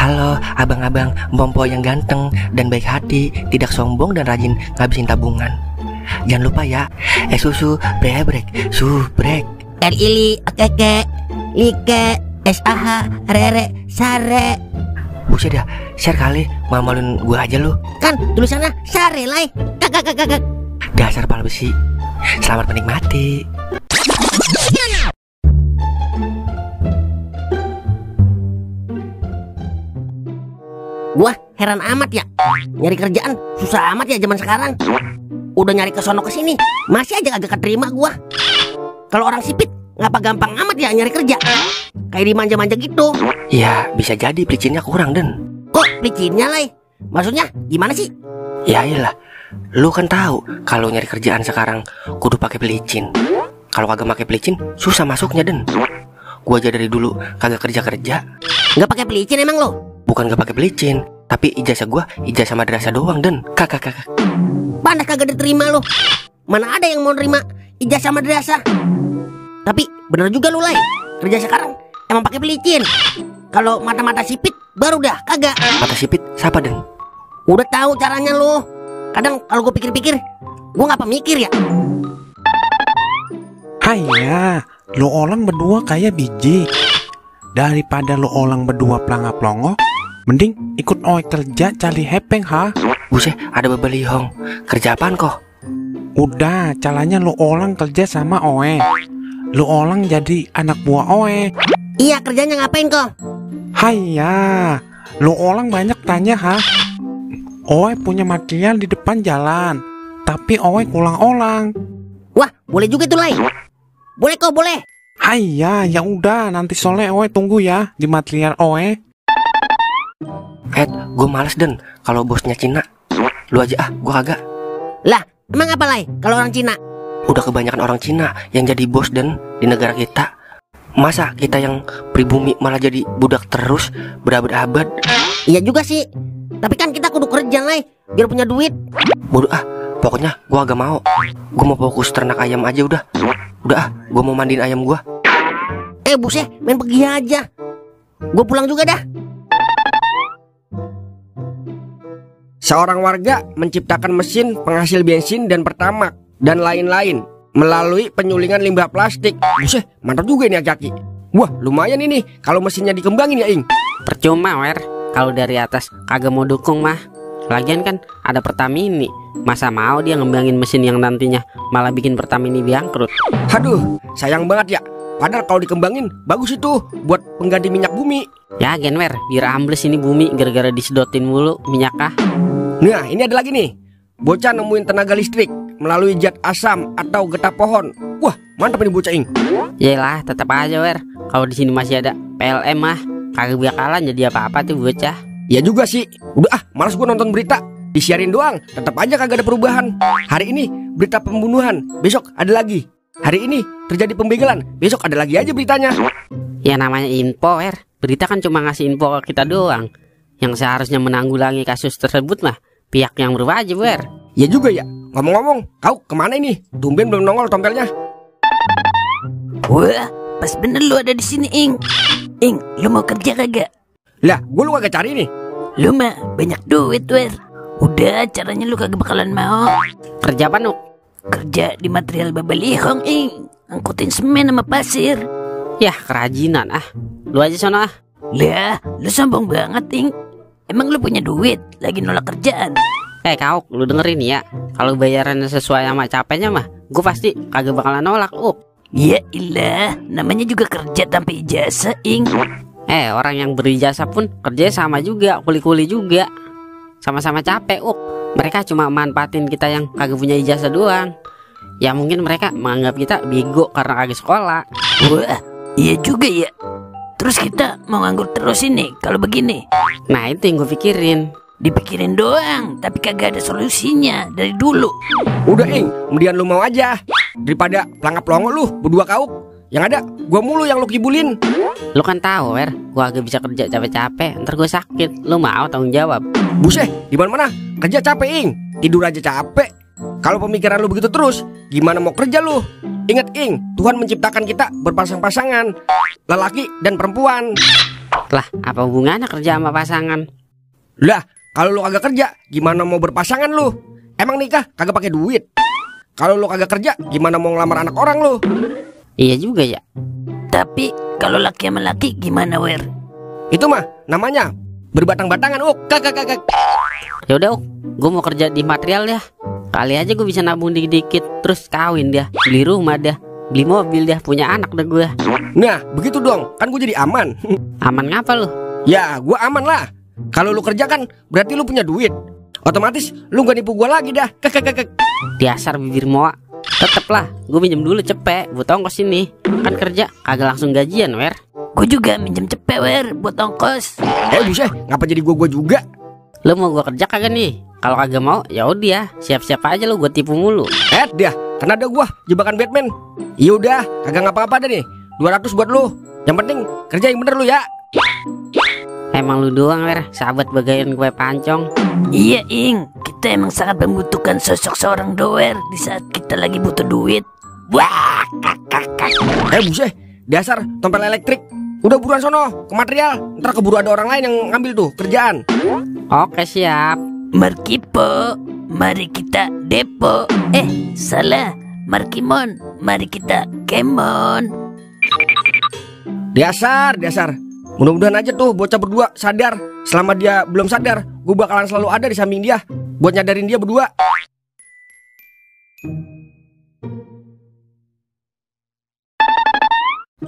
Halo abang-abang Bompo yang ganteng dan baik hati, tidak sombong dan rajin ngabisin tabungan. Jangan lupa ya, susu brebrek, subrek. Ili, keke, like, SAH, rere, sare. Buset dah, share kali, malu-maluin gue aja lu. Kan tulisannya sare lai. Kakak. Dasar pala besi. Selamat menikmati. Gua heran amat ya, nyari kerjaan susah amat ya zaman sekarang. Udah nyari ke sono ke sini, masih aja kagak keterima gua. Kalau orang sipit ngapa gampang amat ya nyari kerja? Kayak dimanja-manja gitu. Ya bisa jadi pelicinnya kurang Den. Kok pelicinnya lai? Maksudnya gimana sih? Ya iyalah, lu kan tahu kalau nyari kerjaan sekarang kudu pakai pelicin. Kalau kagak pakai pelicin susah masuknya Den. Gua aja dari dulu kagak kerja. Nggak pakai pelicin emang lo? Bukan gak pakai pelicin, tapi ijazah gua ijazah madrasah doang Den. Kakak. Panas kagak diterima lo. Mana ada yang mau nerima ijazah madrasah? Tapi bener juga lu lai, kerja sekarang emang pakai pelicin. Kalau mata-mata sipit baru dah kagak. Mata sipit siapa Den? Udah tahu caranya lo. Kadang kalau gue pikir-pikir, gue ngapa mikir ya? Haiya, lo orang berdua kayak biji. Daripada lo orang berdua pelangap-longo, mending ikut oe kerja cari hepeng ha. Buset, ada bebelihong. Kerja apaan kok? Udah, caranya lo orang kerja sama oe. Lo orang jadi anak buah oe. Iya, kerjanya ngapain kok? Haiya, lo orang banyak tanya ha. Oe punya material di depan jalan, tapi oe kurang orang. Wah, boleh juga tuh lai. Boleh kok, boleh. Haiya, ya udah nanti sore oe tunggu ya di material oe. Gue males Den kalau bosnya Cina. Lu aja gua kagak. Lah, emang apa lai kalau orang Cina? Udah kebanyakan orang Cina yang jadi bos Den di negara kita. Masa kita yang pribumi malah jadi budak terus berabad-abad? Iya juga sih. Tapi kan kita kudu kerja lai biar punya duit. Bodoh pokoknya gua agak mau. Gua mau fokus ternak ayam aja udah. Gua mau mandiin ayam gua. Buset, main pergi aja. Gue pulang juga dah. Seorang warga menciptakan mesin penghasil bensin dan pertamak dan lain-lain melalui penyulingan limbah plastik. Buset, mantap juga ini aki-aki. Wah, lumayan ini kalau mesinnya dikembangin ya, Ing. Percuma, Wer. Kalau dari atas kagak mau dukung mah. Lagian kan ada Pertamini. Masa mau dia ngembangin mesin yang nantinya malah bikin Pertamini bangkrut. Aduh, sayang banget ya. Padahal kalau dikembangin bagus itu buat pengganti minyak bumi. Ya Genwer, biar ambles ini bumi gara-gara disedotin mulu minyaknya. Nah, ini ada lagi nih. Bocah nemuin tenaga listrik melalui zat asam atau getah pohon. Wah, mantap ini bocah, Ing. Yalah, tetap aja Wer. Kalau di sini masih ada PLM mah kagak bakalan jadi apa-apa tuh bocah. Ya juga sih. Udah malas gue nonton berita. Disiarin doang, tetap aja kagak ada perubahan. Hari ini berita pembunuhan, besok ada lagi. Hari ini terjadi pembegalan, besok ada lagi aja beritanya. Ya namanya info, Wer. Berita kan cuma ngasih info ke kita doang. Yang seharusnya menanggulangi kasus tersebut mah pihak yang berwajib, Wer. Ya juga ya. Ngomong-ngomong, kau kemana ini? Tumben belum nongol tompelnya. Wah, pas bener lu ada di sini, Ing. Ing, lu mau kerja kagak? Lah, gue lu kagak cari nih. Lu mah banyak duit, Wer. Udah, caranya lu kagak bakalan mau. Kerja apa, Nuk? Kerja di material babalihong, Ing. Angkutin semen sama pasir. Yah, kerajinan Lu aja sono Lah, lu sombong banget, Ing. Emang lu punya duit, lagi nolak kerjaan? Kau, lu dengerin ya. Kalau bayarannya sesuai sama capeknya mah, gue pasti kagak bakalan nolak, Ya ilah, namanya juga kerja tanpa ijazah, Ing. Orang yang berijazah pun kerjanya sama juga, kuli-kuli juga. Sama-sama capek, Mereka cuma manfaatin kita yang kagak punya ijazah doang. Ya mungkin mereka menganggap kita bego karena kagak sekolah. Wah, iya juga ya. Terus kita mau nganggur terus ini kalau begini? Nah itu yang gue pikirin. Dipikirin doang, tapi kagak ada solusinya dari dulu. Udah, Ing, kemudian lu mau aja. Daripada pelangap-pelongo lu berdua kauk. Yang ada gua mulu yang lu kibulin. Lu kan tahu, Wer, gua agak bisa kerja capek-capek, ntar gua sakit. Lu mau tanggung jawab? Buset, di mana-mana kerja capek, Ing. Tidur aja capek. Kalau pemikiran lu begitu terus, gimana mau kerja lu? Ingat, Ing, Tuhan menciptakan kita berpasang-pasangan, lelaki dan perempuan. Lah, apa hubungannya kerja sama pasangan? Lah, kalau lu kagak kerja, gimana mau berpasangan lu? Emang nikah kagak pakai duit? Kalau lu kagak kerja, gimana mau ngelamar anak orang lu? Iya juga ya. Tapi kalau laki sama laki gimana, Wer? Itu mah namanya berbatang-batangan, Kagak. Ya udah, gue mau kerja di material ya. Kali aja gue bisa nabung dikit-dikit, terus kawin dia, beli rumah dia, beli mobil dia, punya anak deh gue. Nah, begitu dong, kan gue jadi aman. Aman ngapa lu? Ya, gue aman lah. Kalau lu kerja kan berarti lu punya duit. Otomatis lu gak nipu gue lagi dah. Kagak. Dasar bibir moa. Tetep lah, gue minjem dulu cepet buat ongkos ini. Kan kerja kagak langsung gajian, Wer. Gue juga minjem cepet, Wer, buat ongkos. Buset, ngapa jadi gue juga? Lu mau gue kerja kagak nih? Kalau kagak mau, ya udah, siap-siap aja lu, gue tipu mulu. Dah, kena ada gue jebakan Batman. Yaudah, kagak ngapa-ngapa deh nih. 200 buat lu. Yang penting kerja yang bener lu ya. Emang lu doang, Wer, sahabat bagaian gue pancong. Iya, Ing, kita emang sangat membutuhkan sosok seorang doer di saat kita lagi butuh duit. Wah, Buset, dasar tompel elektrik. Udah buruan sono, ke material. Ntar keburu ada orang lain yang ngambil tuh kerjaan. Oke, siap. Markipo, mari kita depo. Salah, Markimon, mari kita kemon. Dasar. Mudah-mudahan aja tuh bocah berdua sadar. Selama dia belum sadar, gue bakalan selalu ada di samping dia buat nyadarin dia berdua.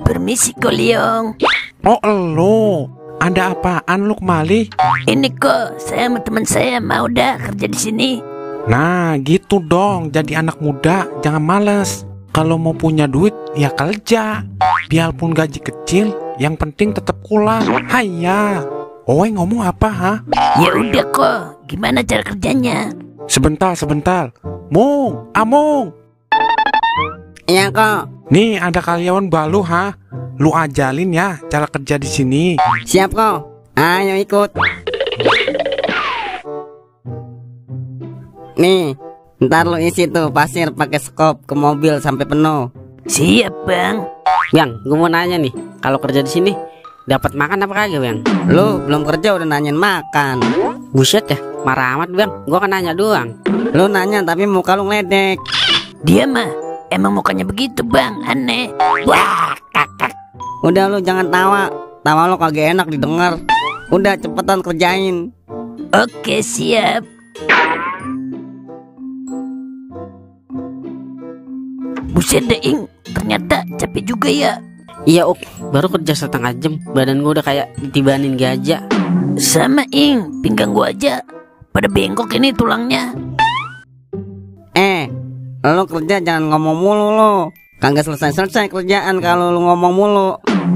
Permisi, Koliong. Oh lo, ada apaan lu kemari? Ini kok, saya sama teman saya mau dah kerja di sini. Nah gitu dong, jadi anak muda jangan males. Kalau mau punya duit ya kerja. Biarpun gaji kecil, yang penting tetap pulang. Hayya. Oe ngomong apa ha? Ya udah kok, gimana cara kerjanya? Sebentar. Amung. Iya kok. Nih ada karyawan baru ha. Lu ajalin ya cara kerja di sini. Siap kok. Ayo ikut. Nih, ntar lu isi tuh pasir pakai skop ke mobil sampai penuh. Siap, Bang. Bang, gue mau nanya nih, kalau kerja di sini dapat makan apa kagak, Bang? Lu belum kerja udah nanyain makan. Buset ya, marah amat, Bang. Gua kan nanya doang. Lu nanya tapi muka lu ngeledek. Dia mah emang mukanya begitu, Bang, aneh. Wah, kakak. Udah lu jangan tawa. Tawa lu kagak enak didengar. Udah cepetan kerjain. Oke, siap. Buset deh, Ing, ternyata capek juga ya. Iya, baru kerja setengah jam, badan gua udah kayak ditibanin gajah. Sama, Ing, pinggang gua aja pada bengkok ini tulangnya. Lo kerja jangan ngomong mulu lo. Kagak selesai kerjaan kalau lu ngomong mulu.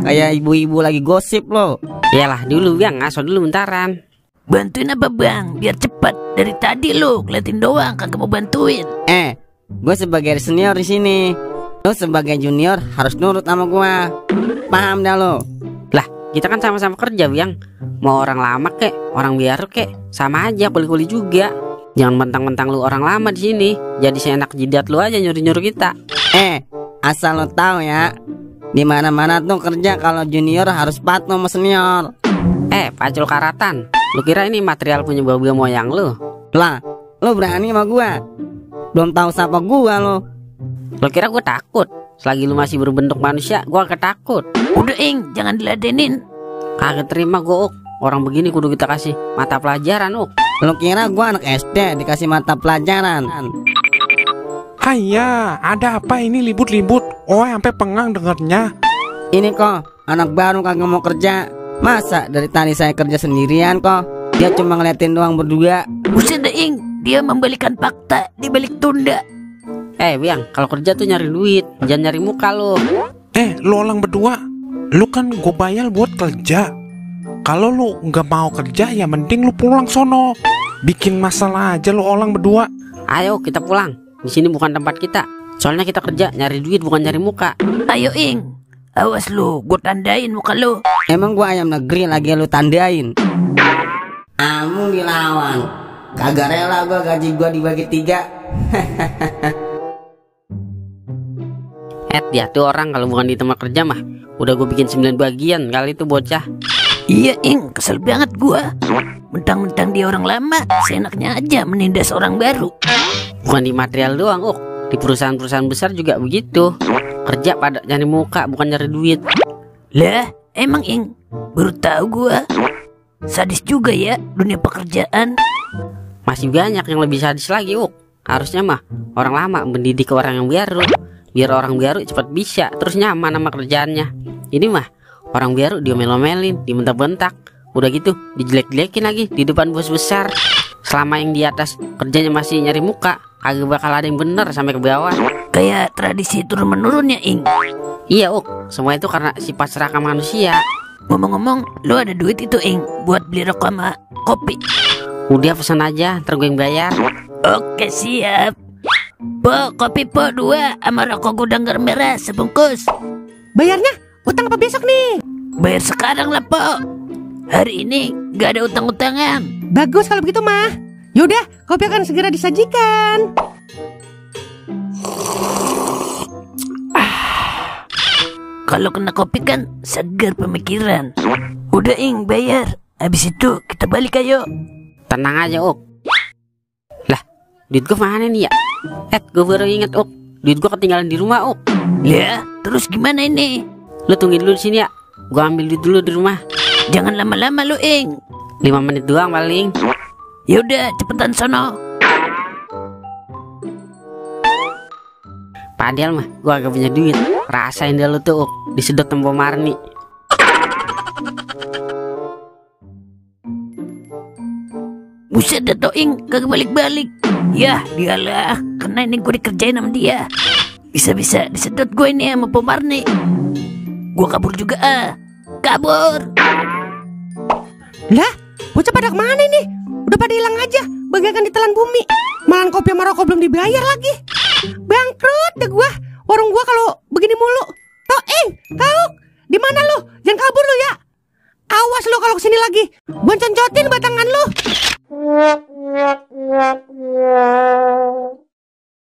Kayak ibu-ibu lagi gosip lo. Yalah dulu, Bang, ngaso dulu bentaran. Bantuin apa, Bang? Biar cepat. Dari tadi lo ngeliatin doang, kagak mau bantuin. Gue sebagai senior di sini. Lo sebagai junior harus nurut sama gue. Paham dah lo? Lah, kita kan sama-sama kerja, Bang. Mau orang lama kek, orang biar kek, sama aja, kuli-kuli juga. Jangan mentang-mentang lu orang lama di sini, jadi seenak jidat lu aja nyuruh-nyuruh kita. Asal lo tahu ya, di mana-mana tuh kerja kalau junior harus patuh sama senior. Pacul karatan. Lu kira ini material punya babi moyang lu? Lah, lu berani sama gua? Belum tahu siapa gua lo. Lu kira gua takut? Selagi lu masih berbentuk manusia, gua ketakut. Udah, Ing, jangan diladenin. Kagak terima gua, Orang begini kudu kita kasih mata pelajaran, Lu kira gua anak SD dikasih mata pelajaran? Hayya, ada apa ini libut-libut? Sampai pengang dengernya. Ini kok anak baru kagak mau kerja. Masa dari tadi saya kerja sendirian kok? Dia cuma ngeliatin doang berdua. Buset deh, Ing, dia membalikan fakta di balik tunda. Biang, kalau kerja tuh nyari duit, jangan nyari muka lo. Lu orang berdua, lu kan gue bayar buat kerja. Kalau lu nggak mau kerja ya mending lu pulang sono. Bikin masalah aja lu orang berdua. Ayo kita pulang. Di sini bukan tempat kita. Soalnya kita kerja nyari duit bukan nyari muka. Ayo, Ing, awas lu, gue tandain muka lu. Emang gua ayam negeri lagi lu tandain. Kamu dilawan. Kagak rela gua gaji gua dibagi 3. Dia tuh orang kalau bukan di tempat kerja mah udah gue bikin 9 bagian kali itu bocah. Iya Ing, kesel banget gua. Mentang-mentang dia orang lama, seenaknya aja menindas orang baru. Bukan di material doang, di perusahaan-perusahaan besar juga begitu. Kerja pada nyari muka, bukan nyari duit. Lah, emang Ing, baru tahu gua. Sadis juga ya dunia pekerjaan. Masih banyak yang lebih sadis lagi, Harusnya mah orang lama mendidik orang yang baru, biar orang baru cepat bisa terus nyaman sama kerjaannya. Ini mah orang baru diomel-omelin, dibentak-bentak, udah gitu dijelek-jelekin lagi di depan bos besar. Selama yang di atas kerjanya masih nyari muka, kagak bakal ada yang bener sampai ke bawah. Kayak tradisi turun-menurun ya Ing. Iya semua itu karena sifat serakah manusia. Ngomong-ngomong, lu ada duit itu Ing buat beli rokok sama kopi? Udah pesan aja, ntar gue yang bayar. Oke siap. Po, kopi po 2 sama rokok gudang garam merah sebungkus. Bayarnya utang apa besok nih? Bayar sekarang lah po. Hari ini gak ada utang-utangan. Bagus kalau begitu mah. Yaudah, kopi akan segera disajikan. Kalau kena kopi kan segar pemikiran. Udah Ing, bayar. Habis itu kita balik ayo. Tenang aja Lah, duit gue mana nih ya? Gue baru inget duit gue ketinggalan di rumah Ya, terus gimana ini? Lu tungguin dulu di sini ya. Gue ambil duit dulu di rumah. Jangan lama-lama lu Ing. 5 menit doang paling. Yaudah, cepetan sono. Padahal mah gue agak punya duit. Rasain dah lu tuh disedot Tempo Marni. Buset dah Ing, kagak balik-balik. Yah, dialah, karena ini gue dikerjain sama dia. Bisa-bisa disedot gue ini sama Pomarni. Gue kabur juga kabur. Lah, bocah pada kemana ini? Udah pada hilang aja, bagaikan ditelan bumi. Malah kopi sama rokok belum dibayar lagi. Bangkrut deh gua. Warung gua kalau begini mulu. Toing, kau di mana lu? Jangan kabur lu ya. Awas lu kalau kesini lagi. Gua concotin batang